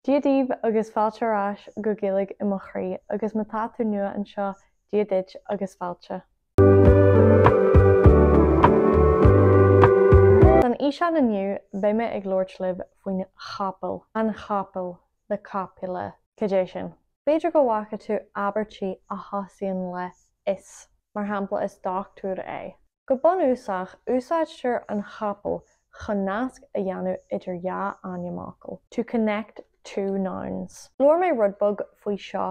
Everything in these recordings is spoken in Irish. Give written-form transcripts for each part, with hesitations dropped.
Dia daoibh agus fáilte ar ais go Gaeilge i mo chroí agus má tá tú nua anseo, Dia duit agus fáilte. San fhíseán inniu beidh mé ag labhairt libh faoin chopail, an chopail, the copula, cad é sin? B'fhéidir go bhfaca tú abairtí a thosaíonn le 'is', mar shampla is dochtúir é. Go bunúsach, úsáidtear an chopail chun nasc a dhéanamh idir dhá ainmfhocal, to connect two nouns. Labhair mé rud beag faoi seo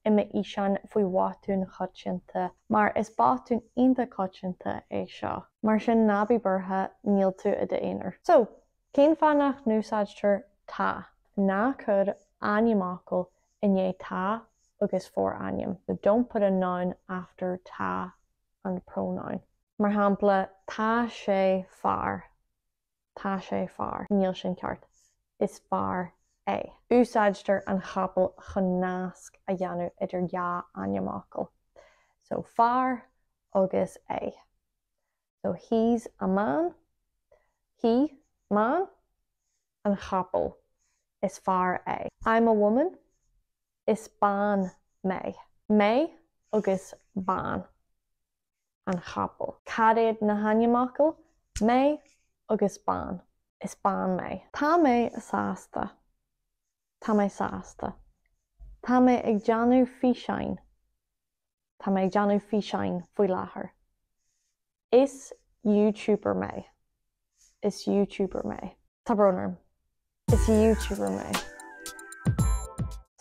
i m'fhíseán faoi bhotúin choitianta, mar is botún iontach coitianta é seo. Mar sin ná bí buartha, níl tú i d'aonar. So, cén fáth nach n-úsáidtear tá? Ná cuir ainmfhocal i ndiaidh tá agus forainm. So don't put a noun after tá and pronoun. Mar shampla, tá sé fear. Tá sé fear. Níl sin ceart. Is fear é. Úsáidtear an chopail chun nasc a dhéanamh idir dhá ainmfhocal. So fear agus é. So he's a man. He, man. An chopail. Is fear é. I'm a woman. Is bean mé. Mé agus bean. An chopail. Cad iad na hainmfhocail? Mé agus bean. Is bean mé. Tá mé sásta. Tá mé sásta. Tá mé ag déanamh físeáin. Tá mé ag déanamh físeáin faoi láthair. Is YouTuber mé. Is YouTuber mé. Tá brón orm. Is YouTuber mé.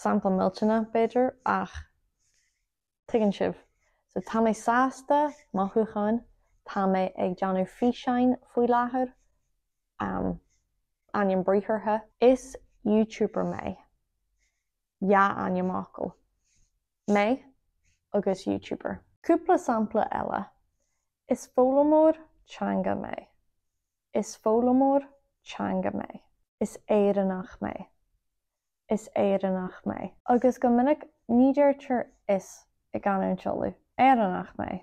Sampla millteanach, b'fhéidir, ach tuigeann sibh. So tá mé sásta, mothúcháin, tá mé ag déanamh físeáin faoi láthair, um, ainm briathartha. Is YouTuber mé. Dhá ainmfhocal. Mé agus YouTuber. Cúpla sampla eile. Is foghlaimeoir teanga mé. Is foghlaimeoir teanga mé. Is Éireannach mé. Is Éireannach mé. Agus go minic ní deirtear is i gcanúint Uladh. Éireannach mé.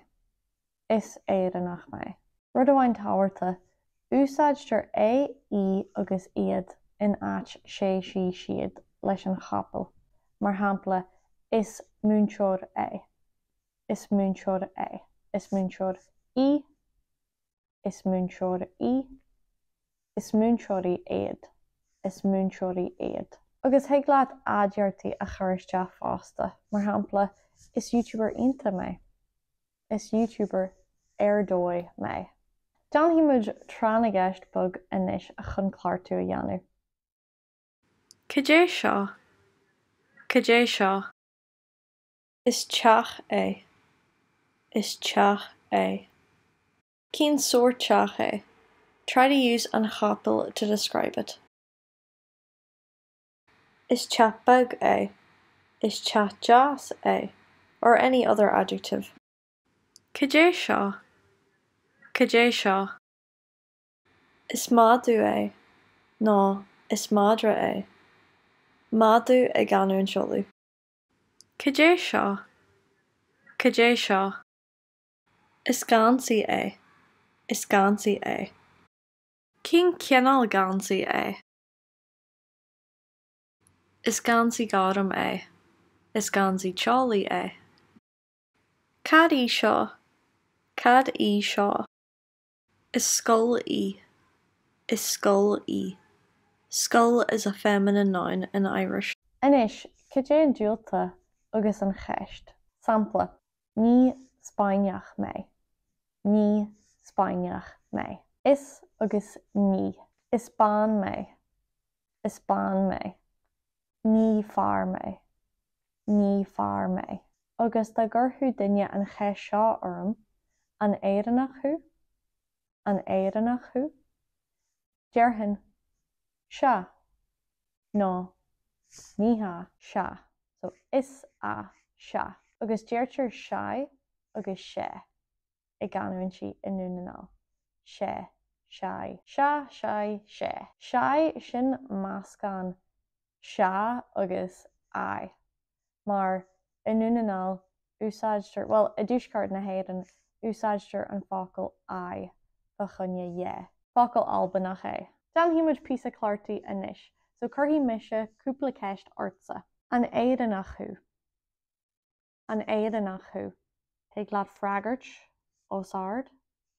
Is Éireannach mé. Rud amháin tábhachtach, úsáidtear é, í agus iad in áit sé, sí, siad leis an chopail, mar shampla, Is múinteoir é. Is múinteoir é. Is múinteoir í. Is múinteoir í. Is múinteoirí iad. Is múinteoirí iad. Agus thig leat aidiachtaí a chur isteach fosta, mar shampla, Is YouTuber iontach mé. Is YouTuber ar dóigh mé. Déanfaidh muid tráth na gceist beag anois chun cleachtadh a dhéanamh. Cad é seo? Cad é seo? Is teach é. Is teach é. Cén sórt teach é? Try to use an chopail to describe it. Is teach beag é. Is teach deas é. Or any other adjective. Cad é seo? Cad é seo? Is madadh é. Nó is madra é. Madadh i gcanúint Uladh. Cad é seo? Cad é seo? Is geansaí é. Is geansaí é. Cén cineál geansaí é? Is geansaí gorm é. Is geansaí teolaí é. Cad í seo? Cad í seo? Is scoil í. Is scoil í. Scoil is a feminine noun in Irish. Anois, cad é an diúltach agus an cheist? Sampla, Ní Spáinneach mé. Ní Spáinneach mé. Is agus ní. Is bean mé. Is bean mé. Ní fear mé. Ní fear mé. Agus dá gcuirfeadh duine an cheist seo orm, An Éireannach thú? An Éireannach thú? Déarfainn, Sea. Nó, Ní hea. Sea. So, is ea, sea. Agus deirtear seaidh agus sé i gcanúintí i nDún na nGall. Sé, seaidh. Sea, seaidh, sé. Seaidh, sin meascán sea agus aye. Mar i nDún na nGall úsáidtear, bhuel, i dtuaisceart na hÉireann, úsáidtear an focal aye fá choinne yeah. Focal Albanach é. Déanfaidh muid píosa cleachtaidh anois. So cuirfidh mise cúpla ceist ortsa. An Éireannach thú? An Éireannach thú? Thig leat freagairt os ard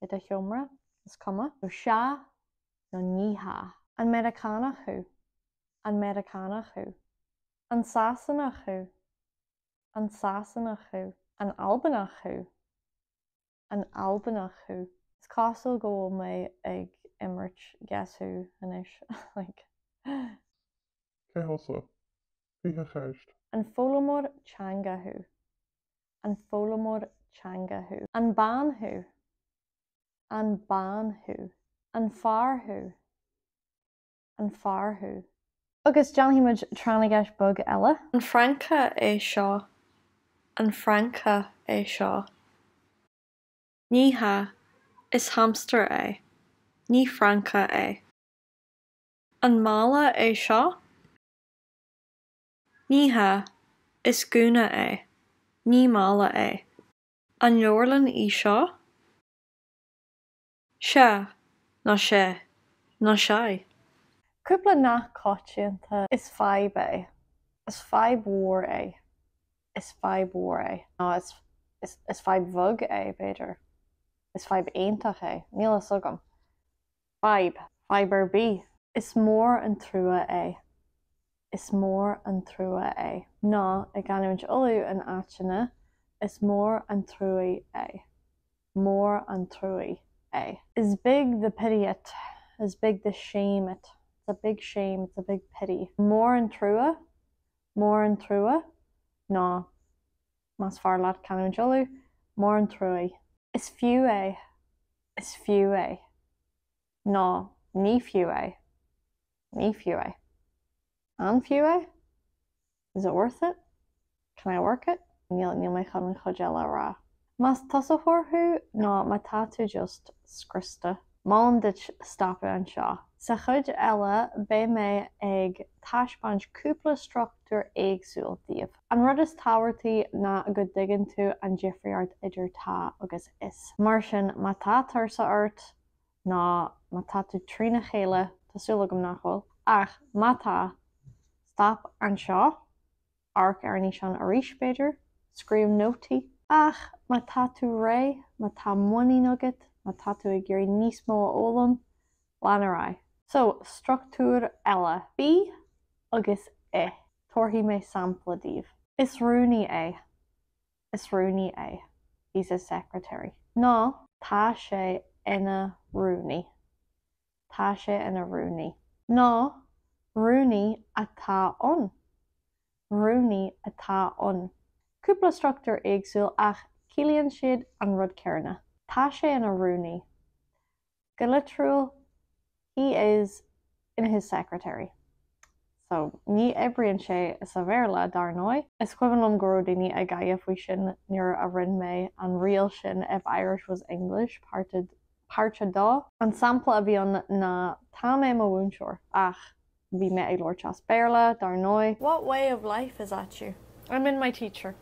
i do sheomra, is cuma. Nó sea nó ní hea. An Meiriceánach thú? An Meiriceánach thú? An Sasanach thú? An Sasanach thú? An Albanach thú? An Albanach thú? Is cosúil go bhfuil mé ag imirt Guess Who anois, like. Cé thusa? 20 cheist. An foghlaimeoir teanga thú? An foghlaimeoir teanga thú? An bean thú? An bean thú? An fear thú? An fear thú? Agus déanfaidh muid tráth na gceist beag eile. An francaigh é seo? An francaigh é seo? Ní hea, is hamstar é. Ní francach é. An mála é seo? Ní hea, is gúna é. Ní mála é. An leabharlann í seo? Sea, nó sea, nó seadh. Cúpla nath coitianta, Is fadhb é. Is fadhb mhór é. Is fadhb mhór é. Nó is, is, is fadhb bheag é, b'fhéidir. Is fadhb iontach é. Níl a fhios agam. Fadhb. Fadhb ar bith. Is mór an trua é. Is mór an trua é. Nó, i gcanúint Uladh in áiteanna, is mór an truaigh é. Mór an truaigh é. Is big the pity it. Is big the shame it. It's a big shame, it's a big pity. Mór an trua, mór an trua, nó más fearr leat canúint Uladh, mór an truaigh. Is fiú é, is fiú é, nó ní fiú é, ní fiú é. An fiú é? Is it worth it? Can I work it? Níl, níl mé chun an chuid eile a rá. Más tosaitheoir thú nó má tá tú just scriosta, molaim duit stopadh anseo. Sa chuid eile beidh mé ag taispeáint cúpla struchtúr éagsúil daoibh. An rud is tábhachtaí ná go dtuigeann tú an difríocht idir tá agus is. Mar sin, má tá tuirse ort nó má tá tú trína chéile, tá súil agam nach bhfuil, ach má tá, stop anseo, amharc ar an fhíseán arís, b'fhéidir, scríobh nótaí. Ach má tá tú réidh, má tá muinín agat, má tá tú ag iarraidh níos mó a fhoghlaim, lean ar aghaidh. So, struchtúr eile. Bí agus i. Tabharfaidh mé sampla daoibh. Is rúnaí é. Is rúnaí é. He's a secretary. Nó tá sé ina rúnaí. Tá sé ina rúnaí. Nó rúnaí atá ann. Rúnaí atá ann. Cúpla struchtúr éagsúil ach ciallaíonn siad an rud céanna. Tá sé ina rúnaí. Go litriúil, he is in his secretary. So, ní oibríonn sé sa Bhéarla, dar ndóigh. Is cuimhin liom go raibh daoine ag gáire faoi sin nuair a rinne mé an riail sin if Irish was English, páirt páirt a dó. An sampla a bhí ann ná tá mé i mo mhúinteoir, ach bhí mé ag labhairt as Béarla, dar ndóigh. What way of life is at you? I'm in my teacher.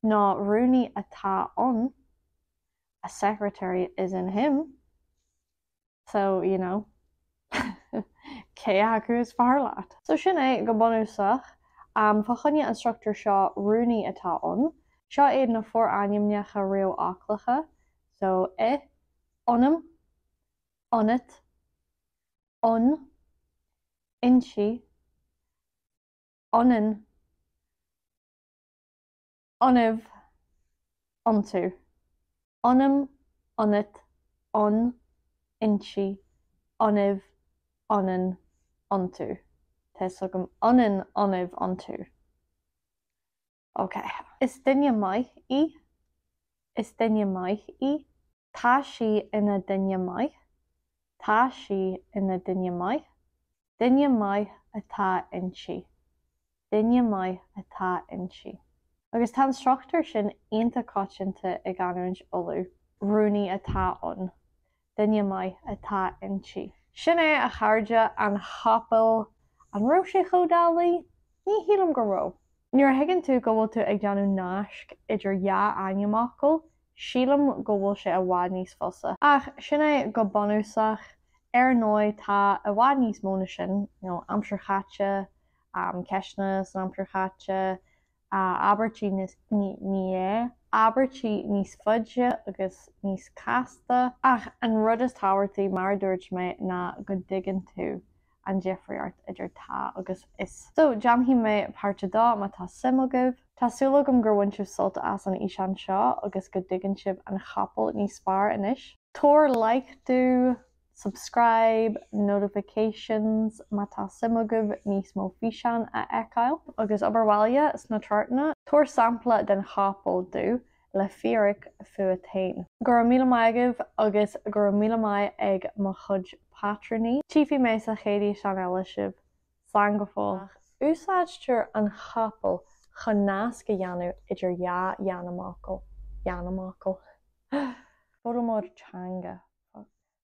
Nó rúnaí atá ann. a secretary is in him so you know cé acu is fearr leat? So sin é go bunúsach. Fá choinne an struchtúr seo rúnaí atá ann. Seo iad na forainmneacha réamhfhoclacha so i, ionam, ionat, ann, inti, ionainn, ionaibh, iontu. Ionam, ionat, ann, inti, ionaibh, ionainn, iontu. Tá 'fhios agam ionainn, ionaibh, iontu. Ok. Is duine maith í. Is duine maith í. Tá sí ina duine maith. Tá sí ina duine maith. Duine maith atá inti. Duine maith atá inti. Agus tá an struchtúr sin iontach coitianta i gcanúint Uladh. Rúnaí atá ann. Duine maith atá inti. Sin é, a chairde, an chopail. An raibh sé chomh doiligh? Ní shílim go raibh. Nuair a thuigeann tú go bhfuil tú ag déanamh naisc idir dhá ainmfhocal, sílim go bhfuil sé i bhfad níos fusa. Ach sin é go bunúsach. Ar ndóigh, tá i bhfad níos mó na sin, you know, aimsir chaite, ceisteanna san aimsir chaite, abairtí níos, ní ea, abairtí níos faide agus níos casta. Ach an rud is tábhachtaí, mar a dúirt mé, ná go dtuigeann tú an difríocht idir tá agus is. So, déanfaidh mé páirt a dó má tá suim agaibh. Tá súil agam gur bhain sibh sult as an fhíseán seo agus go dtuigeann sibh an chopail níos fearr anois. Tabhair like domh, subscribe, notifications má tá suim agaibh níos mó físeán a fheiceáil. Agus obair bhaile sna trátanna, tabhair sampla den chopail domh le fíric fút féin. Go raibh míle maith agaibh agus go raibh míle maith ag mo chuid pátrúnaí. Tchífidh mé sa chéad fhíseán eile sibh. Slán go fóill. Úsáidtear an chopail chun nasc a dhéanamh idir dhá dh'ainmfhocal. D'ainmfhocal. Foghlaimeoir teanga.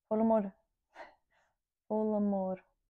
Foghlaimeoir. Foghlaimeoir.